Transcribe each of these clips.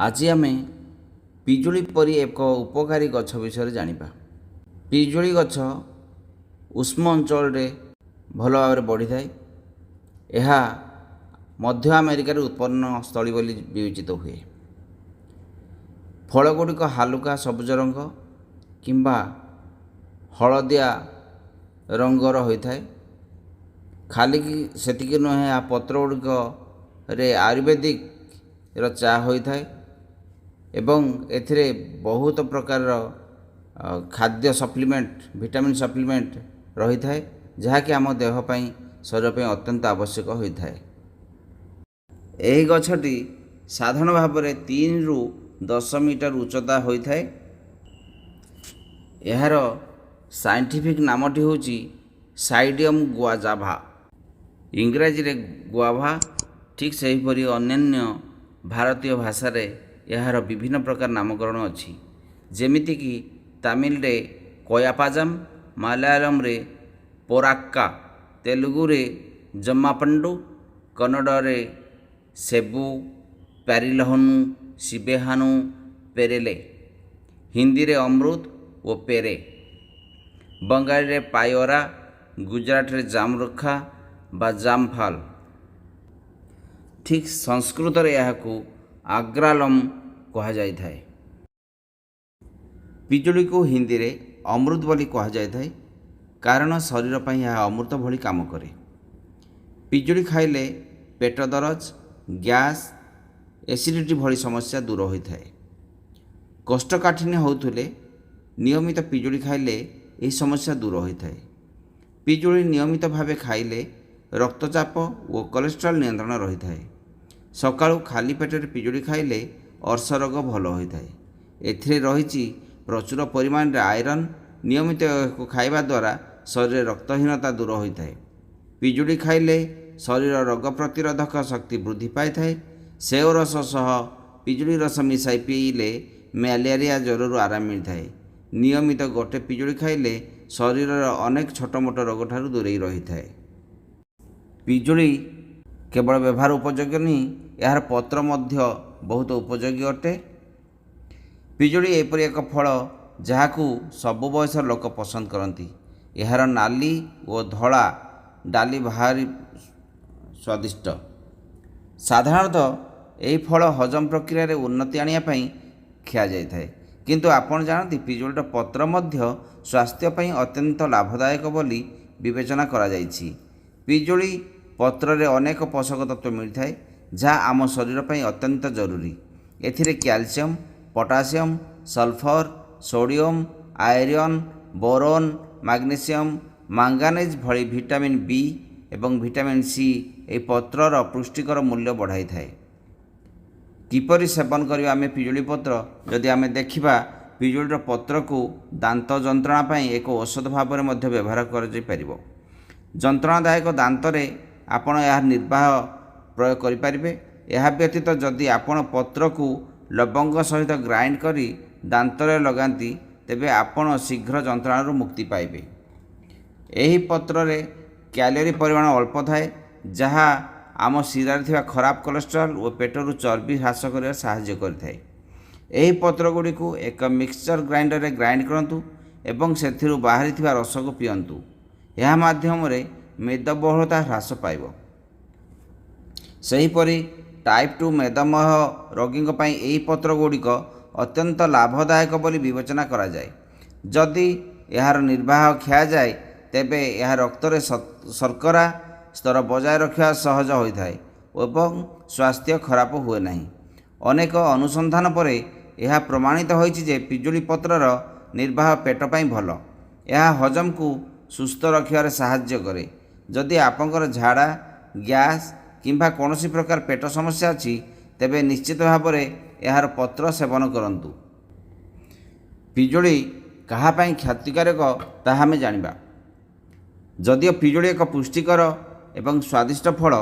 ଆଜି ଆମେ ପିଜୁଳି ପରି ଏକ ଉପକାରୀ ଗଛ ବିଷୟରେ ଜାଣିବା। ପିଜୁଳି ଗଛ ଉଷ୍ମ ଅଞ୍ଚଳରେ ଭଲ ଭାବରେ ବଢ଼ିଥାଏ। ଏହା ମଧ୍ୟ ଆମେରିକାରେ ଉତ୍ପନ୍ନ ସ୍ଥଳୀ ବୋଲି ବିବେଚିତ ହୁଏ। ଫଳ ଗୁଡ଼ିକ ହାଲୁକା ସବୁଜ ରଙ୍ଗ କିମ୍ବା ହଳଦିଆ ରଙ୍ଗର ହୋଇଥାଏ। ଖାଲି ସେତିକି ନୁହେଁ, ଏହା ପତ୍ର ଗୁଡ଼ିକରେ ଆୟୁର୍ବେଦିକର ଚା ହୋଇଥାଏ ଏବଂ ଏଥିରେ ବହୁତ ପ୍ରକାରର ଖାଦ୍ୟ ସପ୍ଲିମେଣ୍ଟ, ଭିଟାମିନ୍ ସପ୍ଲିମେଣ୍ଟ ରହିଥାଏ, ଯାହାକି ଆମ ଦେହ ପାଇଁ, ଶରୀର ପାଇଁ ଅତ୍ୟନ୍ତ ଆବଶ୍ୟକ ହୋଇଥାଏ। ଏହି ଗଛଟି ସାଧାରଣ ଭାବରେ 3ରୁ 10 ମିଟର ଉଚ୍ଚତା ହୋଇଥାଏ। ଏହାର ସାଇଣ୍ଟିଫିକ୍ ନାମଟି ହେଉଛି ସାଇଡ଼ିୟମ୍ ଗୁଆଜାଭା, ଇଂରାଜୀରେ ଗୁଆଭା। ଠିକ୍ ସେହିପରି ଅନ୍ୟାନ୍ୟ ଭାରତୀୟ ଭାଷାରେ ଏହାର ବିଭିନ୍ନ ପ୍ରକାର ନାମକରଣ ଅଛି, ଯେମିତିକି ତାମିଲରେ କୟାପାଜାମ, ମାଲୟାଲମରେ ପୋରାକ୍କା, ତେଲୁଗୁରେ ଜମ୍ମାପଣ୍ଡୁ, କନ୍ନଡ଼ରେ ସେବୁ, ପ୍ୟାରିଲହନୁ, ସିବେହାନୁ, ପେରେଲେ, ହିନ୍ଦୀରେ ଅମୃତ ଓ ପେରେ, ବଙ୍ଗାଳୀରେ ପାୟରା, ଗୁଜରାଟରେ ଜାମରୁଖା ବା ଜାମଫାଲ, ଠିକ୍ ସଂସ୍କୃତରେ ଏହାକୁ ଆଗ୍ରାଲମ୍ କୁହାଯାଇଥାଏ। ପିଜୁଳିକୁ ହିନ୍ଦୀରେ ଅମୃତ ବୋଲି କୁହାଯାଇଥାଏ, କାରଣ ଶରୀର ପାଇଁ ଏହା ଅମୃତ ଭଳି କାମ କରେ। ପିଜୁଳି ଖାଇଲେ ପେଟ ଦରଜ, ଗ୍ୟାସ୍, ଏସିଡ଼ିଟି ଭଳି ସମସ୍ୟା ଦୂର ହୋଇଥାଏ। କୋଷ୍ଠକାଠିନ୍ୟ ହେଉଥିଲେ ନିୟମିତ ପିଜୁଳି ଖାଇଲେ ଏହି ସମସ୍ୟା ଦୂର ହୋଇଥାଏ। ପିଜୁଳି ନିୟମିତ ଭାବେ ଖାଇଲେ ରକ୍ତଚାପ ଓ କୋଲେଷ୍ଟ୍ରଲ୍ ନିୟନ୍ତ୍ରଣ ରହିଥାଏ। ସକାଳୁ ଖାଲି ପେଟରେ ପିଜୁଳି ଖାଇଲେ ଅର୍ଶ ରୋଗ ଭଲ ହୋଇଥାଏ। ଏଥିରେ ରହିଛି ପ୍ରଚୁର ପରିମାଣରେ ଆଇରନ୍। ନିୟମିତ ଏହାକୁ ଖାଇବା ଦ୍ୱାରା ଶରୀରରେ ରକ୍ତହୀନତା ଦୂର ହୋଇଥାଏ। ପିଜୁଳି ଖାଇଲେ ଶରୀର ରୋଗ ପ୍ରତିରୋଧକ ଶକ୍ତି ବୃଦ୍ଧି ପାଇଥାଏ। ସେଓ ରସ ସହ ପିଜୁଳି ରସ ମିଶାଇ ପିଇଲେ ମ୍ୟାଲେରିଆ ଜ୍ୱରରୁ ଆରାମ ମିଳିଥାଏ। ନିୟମିତ ଗୋଟେ ପିଜୁଳି ଖାଇଲେ ଶରୀରର ଅନେକ ଛୋଟ ମୋଟ ରୋଗଠାରୁ ଦୂରେଇ ରହିଥାଏ। ପିଜୁଳି କେବଳ ବ୍ୟବହାର ଉପଯୋଗୀ ନୁହେଁ, ଏହାର ପତ୍ର ମଧ୍ୟ ବହୁତ ଉପଯୋଗୀ ଅଟେ। ପିଜୁଳି ଏପରି ଏକ ଫଳ ଯାହାକୁ ସବୁ ବୟସର ଲୋକ ପସନ୍ଦ କରନ୍ତି। ଏହାର ନାଲି ଓ ଧଳା ଡାଲି ଭାରି ସ୍ୱାଦିଷ୍ଟ। ସାଧାରଣତଃ ଏହି ଫଳ ହଜମ ପ୍ରକ୍ରିୟାରେ ଉନ୍ନତି ଆଣିବା ପାଇଁ ଖିଆଯାଇଥାଏ। କିନ୍ତୁ ଆପଣ ଜାଣନ୍ତି, ପିଜୁଳିର ପତ୍ର ମଧ୍ୟ ସ୍ୱାସ୍ଥ୍ୟ ପାଇଁ ଅତ୍ୟନ୍ତ ଲାଭଦାୟକ ବୋଲି ବିବେଚନା କରାଯାଇଛି? ପିଜୁଳି ପତ୍ରରେ ଅନେକ ପୋଷକ ତତ୍ତ୍ୱ ମିଳିଥାଏ, ଯାହା ଆମ ଶରୀର ପାଇଁ ଅତ୍ୟନ୍ତ ଜରୁରୀ। ଏଥିରେ calcium, potassium, sulphur, sodium, iron, boron, magnesium, manganese ଭଳି ଭିଟାମିନ୍ ବି ଏବଂ ଭିଟାମିନ୍ ସି ଏହି ପତ୍ରର ପୁଷ୍ଟିକର ମୂଲ୍ୟ ବଢ଼ାଇଥାଏ। କିପରି ସେବନ କରିବା ଆମେ ପିଜୁଳି ପତ୍ର? ଯଦି ଆମେ ଦେଖିବା, ପିଜୁଳିର ପତ୍ରକୁ ଦାନ୍ତ ଯନ୍ତ୍ରଣା ପାଇଁ ଏକ ଔଷଧ ଭାବରେ ମଧ୍ୟ ବ୍ୟବହାର କରାଯାଇପାରିବ। ଯନ୍ତ୍ରଣାଦାୟକ ଦାନ୍ତରେ ଆପଣ ଏହାର ନିର୍ବାହ ପ୍ରୟୋଗ କରିପାରିବେ। ଏହା ବ୍ୟତୀତ ଯଦି ଆପଣ ପତ୍ରକୁ ଲବଙ୍ଗ ସହିତ ଗ୍ରାଇଣ୍ଡ କରି ଦାନ୍ତରେ ଲଗାନ୍ତି, ତେବେ ଆପଣ ଶୀଘ୍ର ଯନ୍ତ୍ରଣାରୁ ମୁକ୍ତି ପାଇବେ। ଏହି ପତ୍ରରେ କ୍ୟାଲୋରୀ ପରିମାଣ ଅଳ୍ପ ଥାଏ, ଯାହା ଆମ ଶିରାରେ ଥିବା ଖରାପ କୋଲେଷ୍ଟ୍ରଲ୍ ଓ ପେଟରୁ ଚର୍ବି ହ୍ରାସ କରିବାରେ ସାହାଯ୍ୟ କରିଥାଏ। ଏହି ପତ୍ରଗୁଡ଼ିକୁ ଏକ ମିକ୍ସଚର ଗ୍ରାଇଣ୍ଡରରେ ଗ୍ରାଇଣ୍ଡ କରନ୍ତୁ ଏବଂ ସେଥିରୁ ବାହାରିଥିବା ରସକୁ ପିଅନ୍ତୁ। ଏହା ମାଧ୍ୟମରେ ମେଦବହୁଳତା ହ୍ରାସ ପାଇବ। ସେହିପରି ଟାଇପ୍ 2 ମଧୁମେହ ରୋଗୀଙ୍କ ପାଇଁ ଏହି ପତ୍ରଗୁଡ଼ିକ ଅତ୍ୟନ୍ତ ଲାଭଦାୟକ ବୋଲି ବିବେଚନା କରାଯାଏ। ଯଦି ଏହାର ନିର୍ବାହ ଖିଆଯାଏ, ତେବେ ଏହା ରକ୍ତରେ ଶର୍କରା ସ୍ତର ବଜାୟ ରଖିବା ସହଜ ହୋଇଥାଏ ଏବଂ ସ୍ୱାସ୍ଥ୍ୟ ଖରାପ ହୁଏ ନାହିଁ। ଅନେକ ଅନୁସନ୍ଧାନ ପରେ ଏହା ପ୍ରମାଣିତ ହୋଇଛି ଯେ ପିଜୁଳି ପତ୍ରର ନିର୍ବାହ ପେଟ ପାଇଁ ଭଲ। ଏହା ହଜମକୁ ସୁସ୍ଥ ରଖିବାରେ ସାହାଯ୍ୟ କରେ। ଯଦି ଆପଣଙ୍କର ଝାଡ଼ା, ଗ୍ୟାସ୍ କିମ୍ବା କୌଣସି ପ୍ରକାର ପେଟ ସମସ୍ୟା ଅଛି, ତେବେ ନିଶ୍ଚିତ ଭାବରେ ଏହାର ପତ୍ର ସେବନ କରନ୍ତୁ। ପିଜୁଳି କାହା ପାଇଁ କ୍ଷତିକାରକ, ତାହା ଆମେ ଜାଣିବା। ଯଦିଓ ପିଜୁଳି ଏକ ପୁଷ୍ଟିକର ଏବଂ ସ୍ୱାଦିଷ୍ଟ ଫଳ,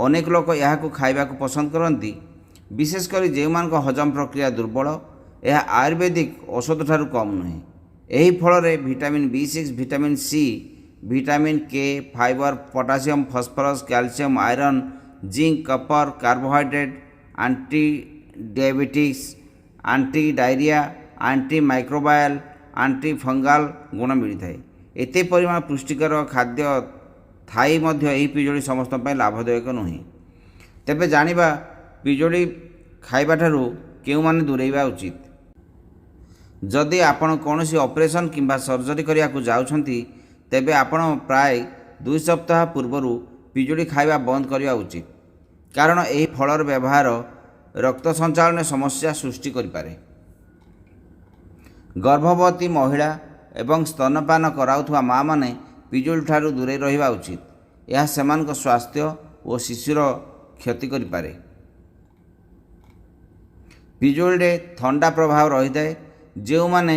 ଅନେକ ଲୋକ ଏହାକୁ ଖାଇବାକୁ ପସନ୍ଦ କରନ୍ତି, ବିଶେଷ କରି ଯେଉଁମାନଙ୍କ ହଜମ ପ୍ରକ୍ରିୟା ଦୁର୍ବଳ, ଏହା ଆୟୁର୍ବେଦିକ ଔଷଧଠାରୁ କମ୍ ନୁହେଁ। ଏହି ଫଳରେ vitamin B6, vitamin C, vitamin K, fibre, potassium, phosphorus, calcium, iron, zinc, copper, carbohydrate, anti diabetics, anti diarrhoea, anti microbial, anti fungal ଗୁଣ ମିଳିଥାଏ। ଏତେ ପରିମାଣ ପୁଷ୍ଟିକର ଖାଦ୍ୟ ଥାଇ ମଧ୍ୟ ଏହି ପିଜୁଳି ସମସ୍ତଙ୍କ ପାଇଁ ଲାଭଦାୟକ ନୁହେଁ। ତେବେ ଜାଣିବା ପିଜୁଳି ଖାଇବାଠାରୁ କେଉଁମାନେ ଦୂରେଇବା ଉଚିତ। ଯଦି ଆପଣ କୌଣସି ଅପରେସନ୍ କିମ୍ବା ସର୍ଜରୀ କରିବାକୁ ଯାଉଛନ୍ତି, ତେବେ ଆପଣ ପ୍ରାୟ 2 ସପ୍ତାହ ପୂର୍ବରୁ ପିଜୁଳି ଖାଇବା ବନ୍ଦ କରିବା ଉଚିତ, କାରଣ ଏହି ଫଳର ବ୍ୟବହାର ରକ୍ତ ସଞ୍ଚାଳନରେ ସମସ୍ୟା ସୃଷ୍ଟି କରିପାରେ। ଗର୍ଭବତୀ ମହିଳା ଏବଂ ସ୍ତନ୍ୟପାନ କରାଉଥିବା ମାଆମାନେ ପିଜୁଳିଠାରୁ ଦୂରେଇ ରହିବା ଉଚିତ। ଏହା ସେମାନଙ୍କ ସ୍ୱାସ୍ଥ୍ୟ ଓ ଶିଶୁର କ୍ଷତି କରିପାରେ। ପିଜୁଳିରେ ଥଣ୍ଡା ପ୍ରଭାବ ରହିଥାଏ। ଯେଉଁମାନେ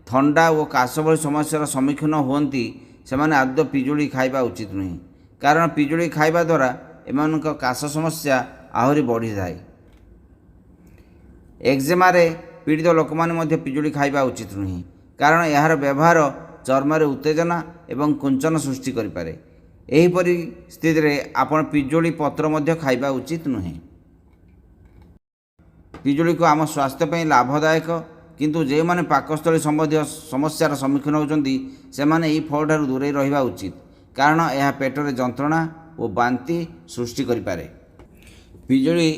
ଥଣ୍ଡା ଓ କାଶ ଭଳି ସମସ୍ୟାର ସମ୍ମୁଖୀନ ହୁଅନ୍ତି, ସେମାନେ ଆଦୌ ପିଜୁଳି ଖାଇବା ଉଚିତ ନୁହେଁ, କାରଣ ପିଜୁଳି ଖାଇବା ଦ୍ୱାରା ଏମାନଙ୍କ କାଶ ସମସ୍ୟା ଆହୁରି ବଢ଼ିଥାଏ। ଏକ୍ଜେମାରେ ପୀଡ଼ିତ ଲୋକମାନେ ମଧ୍ୟ ପିଜୁଳି ଖାଇବା ଉଚିତ ନୁହେଁ, କାରଣ ଏହାର ବ୍ୟବହାର ଚର୍ମରେ ଉତ୍ତେଜନା ଏବଂ କୁଞ୍ଚନ ସୃଷ୍ଟି କରିପାରେ। ଏହିପରି ସ୍ଥିତିରେ ଆପଣ ପିଜୁଳି ପତ୍ର ମଧ୍ୟ ଖାଇବା ଉଚିତ ନୁହେଁ। ପିଜୁଳିକୁ ଆମ ସ୍ୱାସ୍ଥ୍ୟ ପାଇଁ ଲାଭଦାୟକ, କିନ୍ତୁ ଯେଉଁମାନେ ପାକସ୍ଥଳୀ ସମ୍ବନ୍ଧୀୟ ସମସ୍ୟାର ସମ୍ମୁଖୀନ ହେଉଛନ୍ତି, ସେମାନେ ଏହି ଫଳଠାରୁ ଦୂରେଇ ରହିବା ଉଚିତ, କାରଣ ଏହା ପେଟରେ ଯନ୍ତ୍ରଣା ଓ ବାନ୍ତି ସୃଷ୍ଟି କରିପାରେ। ପିଜୁଳି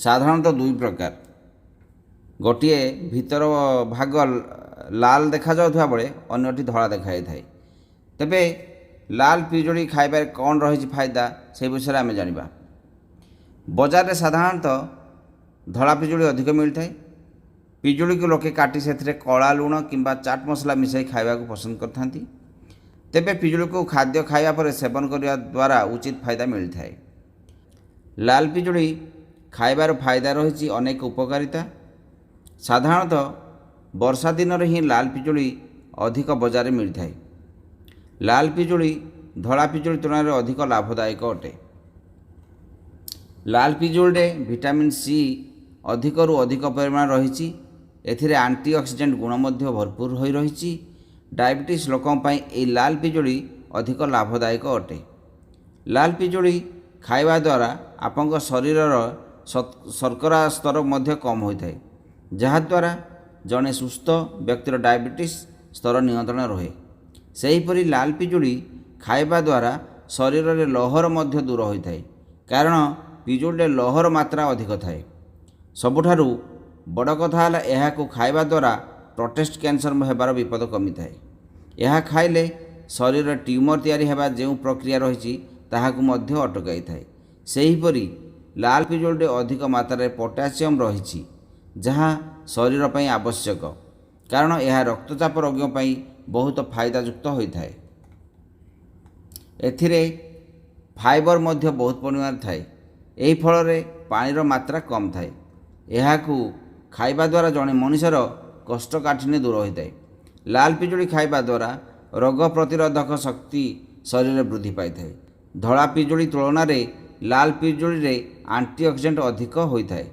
ସାଧାରଣତଃ ଦୁଇ ପ୍ରକାର। ଗୋଟିଏ ଭିତର ଭାଗ ଲାଲ ଦେଖାଯାଉଥିବା ବେଳେ ଅନ୍ୟଟି ଧଳା ଦେଖାଯାଇଥାଏ। ତେବେ ଲାଲ ପିଜୁଳି ଖାଇବାରେ କ'ଣ ରହିଛି ଫାଇଦା, ସେହି ବିଷୟରେ ଆମେ ଜାଣିବା। ବଜାରରେ ସାଧାରଣତଃ ଧଳା ପିଜୁଳି ଅଧିକ ମିଳିଥାଏ। ପିଜୁଳିକୁ ଲୋକେ କାଟି ସେଥିରେ କଳା ଲୁଣ କିମ୍ବା ଚାଟ୍ ମସଲା ମିଶାଇ ଖାଇବାକୁ ପସନ୍ଦ କରିଥାନ୍ତି। ତେବେ ପିଜୁଳିକୁ ଖାଦ୍ୟ ଖାଇବା ପରେ ସେବନ କରିବା ଦ୍ୱାରା ଉଚିତ ଫାଇଦା ମିଳିଥାଏ। ଲାଲ ପିଜୁଳି ଖାଇବାର ଫାଇଦା ରହିଛି ଅନେକ ଉପକାରିତା। ସାଧାରଣତଃ ବର୍ଷା ଦିନରେ ହିଁ ଲାଲ ପିଜୁଳି ଅଧିକ ବଜାରରେ ମିଳିଥାଏ। ଲାଲ ପିଜୁଳି ଧଳା ପିଜୁଳି ତୁଳନାରେ ଅଧିକ ଲାଭଦାୟକ ଅଟେ। ଲାଲ ପିଜୁଳିରେ ଭିଟାମିନ୍ ସି ଅଧିକରୁ ଅଧିକ ପରିମାଣ ରହିଛି। ଏଥିରେ ଆଣ୍ଟିଅକ୍ସିଡେଣ୍ଟ ଗୁଣ ମଧ୍ୟ ଭରପୁର ହୋଇ ରହିଛି। ଡାଇବେଟିସ୍ ଲୋକଙ୍କ ପାଇଁ ଏହି ଲାଲ ପିଜୁଳି ଅଧିକ ଲାଭଦାୟକ ଅଟେ। ଲାଲ ପିଜୁଳି ଖାଇବା ଦ୍ୱାରା ଆପଣଙ୍କ ଶରୀରର ଶର୍କରା ସ୍ତର ମଧ୍ୟ କମ୍ ହୋଇଥାଏ, ଯାହାଦ୍ୱାରା ଜଣେ ସୁସ୍ଥ ବ୍ୟକ୍ତିର ଡାଇବେଟିସ୍ ସ୍ତର ନିୟନ୍ତ୍ରଣ ରୁହେ। ସେହିପରି ଲାଲ ପିଜୁଳି ଖାଇବା ଦ୍ୱାରା ଶରୀରରେ ଲୌହର ମଧ୍ୟ ଦୂର ହୋଇଥାଏ, କାରଣ ପିଜୁଳିରେ ଲୌହର ମାତ୍ରା ଅଧିକ ଥାଏ। ସବୁଠାରୁ ବଡ଼ କଥା ହେଲା, ଏହାକୁ ଖାଇବା ଦ୍ୱାରା ପ୍ରୋଷ୍ଟେଟ୍ କ୍ୟାନ୍ସର ହେବାର ବିପଦ କମିଥାଏ। ଏହା ଖାଇଲେ ଶରୀରରେ ଟ୍ୟୁମର ତିଆରି ହେବା ଯେଉଁ ପ୍ରକ୍ରିୟା ରହିଛି, ତାହାକୁ ମଧ୍ୟ ଅଟକାଇଥାଏ। ସେହିପରି ଲାଲ ପିଜୁଳିରେ ଅଧିକ ମାତ୍ରାରେ ପୋଟାସିୟମ୍ ରହିଛି, ଯାହା ଶରୀର ପାଇଁ ଆବଶ୍ୟକ, କାରଣ ଏହା ରକ୍ତଚାପ ରୋଗୀଙ୍କ ପାଇଁ ବହୁତ ଫାଇଦାଯୁକ୍ତ ହୋଇଥାଏ। ଏଥିରେ ଫାଇବର ମଧ୍ୟ ବହୁତ ପରିମାଣରେ ଥାଏ। ଏହି ଫଳରେ ପାଣିର ମାତ୍ରା କମ୍ ଥାଏ। ଏହାକୁ ଖାଇବା ଦ୍ୱାରା ଜଣେ ମଣିଷର କୋଷ୍ଠକାଠିନ୍ୟ ଦୂର ହୋଇଥାଏ। ଲାଲ ପିଜୁଳି ଖାଇବା ଦ୍ୱାରା ରୋଗ ପ୍ରତିରୋଧକ ଶକ୍ତି ଶରୀରରେ ବୃଦ୍ଧି ପାଇଥାଏ। ଧଳା ପିଜୁଳି ତୁଳନାରେ ଲାଲ ପିଜୁଳିରେ ଆଣ୍ଟିଅକ୍ସିଡେଣ୍ଟ ଅଧିକ ହୋଇଥାଏ।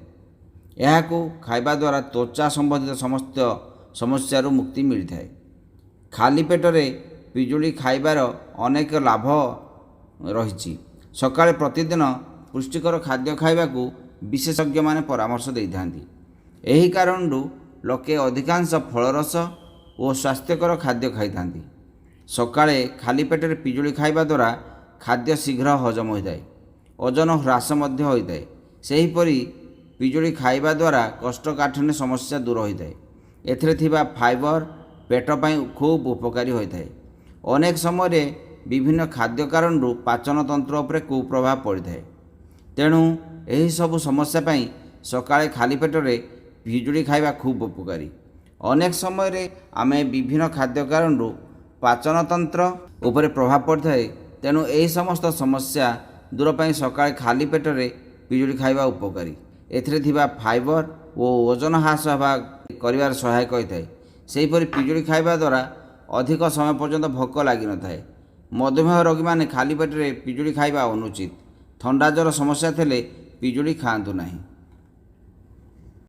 ଏହାକୁ ଖାଇବା ଦ୍ୱାରା ତ୍ୱଚା ସମ୍ବନ୍ଧିତ ସମସ୍ତ ସମସ୍ୟାରୁ ମୁକ୍ତି ମିଳିଥାଏ। ଖାଲି ପେଟରେ ପିଜୁଳି ଖାଇବାର ଅନେକ ଲାଭ ରହିଛି। ସକାଳେ ପ୍ରତିଦିନ ପୁଷ୍ଟିକର ଖାଦ୍ୟ ଖାଇବାକୁ ବିଶେଷଜ୍ଞମାନେ ପରାମର୍ଶ ଦେଇଥାନ୍ତି। ଏହି କାରଣରୁ ଲୋକେ ଅଧିକାଂଶ ଫଳରସ ଓ ସ୍ୱାସ୍ଥ୍ୟକର ଖାଦ୍ୟ ଖାଇଥାନ୍ତି। ସକାଳେ ଖାଲି ପେଟରେ ପିଜୁଳି ଖାଇବା ଦ୍ୱାରା ଖାଦ୍ୟ ଶୀଘ୍ର ହଜମ ହୋଇଥାଏ, ଓଜନ ହ୍ରାସ ମଧ୍ୟ ହୋଇଥାଏ। ସେହିପରି ପିଜୁଳି ଖାଇବା ଦ୍ୱାରା କୋଷ୍ଠକାଠିନ୍ୟ ସମସ୍ୟା ଦୂର ହୋଇଥାଏ। ଏଥିରେ ଥିବା ଫାଇବର ପେଟ ପାଇଁ ଖୁବ୍ ଉପକାରୀ ହୋଇଥାଏ। ଅନେକ ସମୟରେ ବିଭିନ୍ନ ଖାଦ୍ୟ କାରଣରୁ ପାଚନ ତନ୍ତ୍ର ଉପରେ କୁପ୍ରଭାବ ପଡ଼ିଥାଏ। ତେଣୁ ଏହିସବୁ ସମସ୍ୟା ପାଇଁ ସକାଳେ ଖାଲି ପେଟରେ ପିଜୁଳି ଖାଇବା ଖୁବ୍ ଉପକାରୀ। ଅନେକ ସମୟରେ ଆମେ ବିଭିନ୍ନ ଖାଦ୍ୟ କାରଣରୁ ପାଚନ ତନ୍ତ୍ର ଉପରେ ପ୍ରଭାବ ପଡ଼ିଥାଏ। ତେଣୁ ଏହି ସମସ୍ତ ସମସ୍ୟା ଦୂର ପାଇଁ ସକାଳେ ଖାଲି ପେଟରେ ପିଜୁଳି ଖାଇବା ଉପକାରୀ। ଏଥିରେ ଥିବା ଫାଇବର ଓ ଓଜନ ହ୍ରାସ ହେବା କରିବାରେ ସହାୟକ ହୋଇଥାଏ। ସେହିପରି ପିଜୁଳି ଖାଇବା ଦ୍ୱାରା ଅଧିକ ସମୟ ପର୍ଯ୍ୟନ୍ତ ଭୋକ ଲାଗିନଥାଏ। ମଧୁମେହ ରୋଗୀମାନେ ଖାଲି ପେଟରେ ପିଜୁଳି ଖାଇବା ଅନୁଚିତ। ଥଣ୍ଡା ଜ୍ୱର ସମସ୍ୟା ଥିଲେ ପିଜୁଳି ଖାଆନ୍ତୁ ନାହିଁ।